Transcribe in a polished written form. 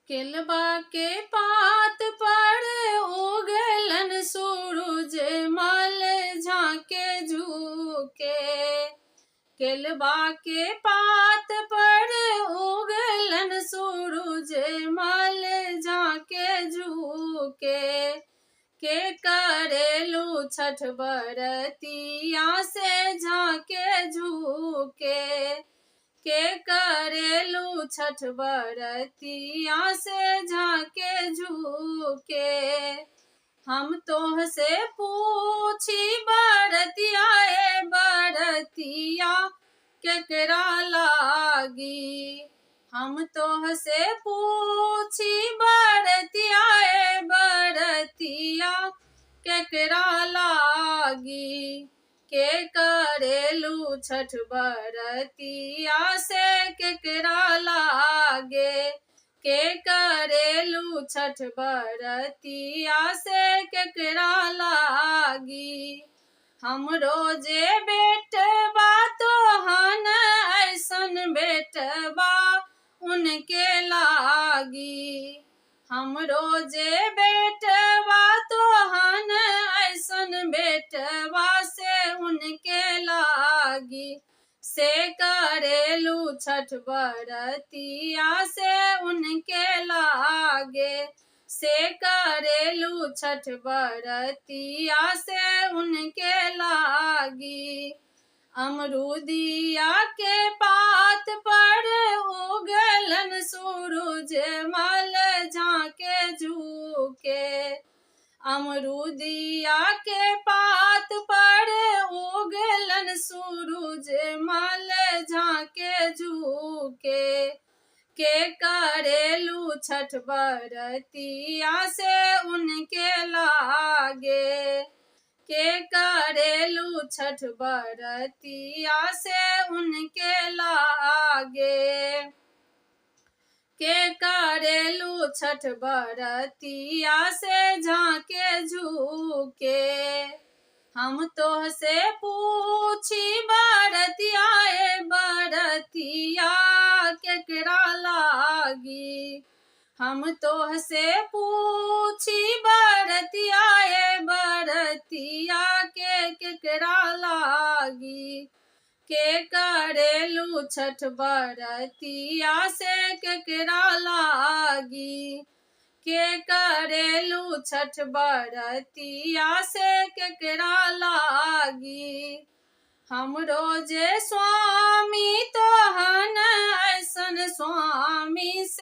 केलबा के पात पर उगलन सूरज मल झाके झुके। केलबा के पात पर उगलन सूरज मल झाके झुके। के करेलू छठ बरतिया से झाके झुके। के करेलू छठ बरतिया से झाके झुके। हम तोह से पूछी बरतिया ए बरतिया केकरा लागी। हम तोह से पूछी बरतिया ए बरतिया केकरा लागी। के करेलू छठ बरतिया से केकरा लागे। के करेलू छठ बरतिया से केकरा लागी। हमरो जे बेटबा तोहन ऐसन बेटबा उनके लागी। हमरो जे बेटबा तोहन ऐसन बेटबा से उनके लागी। से करेलू छठ बरतिया से उनके लागे। से करेलू छठ बरतिया से उनके लागी। अमरूदिया के पात पर उगलन सूरज मल झाके झुके। अमरूदिया के पात पर उगलन सूरज मल झाके झुके। के करेलू छठ बरतिया से उनके लागे। के करेलू छठ बरतिया से उनके लागे। के करेलू छठ बरतिया से झाके झुके। हम तोह से पूछी बरतिया ए बरतिया केकरा लागी। हम तोह से पूछी बरतिया ए बरतिया के केकरा लागी। के करेलू छठ बरतिया से केकरा लागी। के करेलू छठ बरतिया से केकरा लागी। हमरो जे स्वामी तोहन ऐसन स्वामी से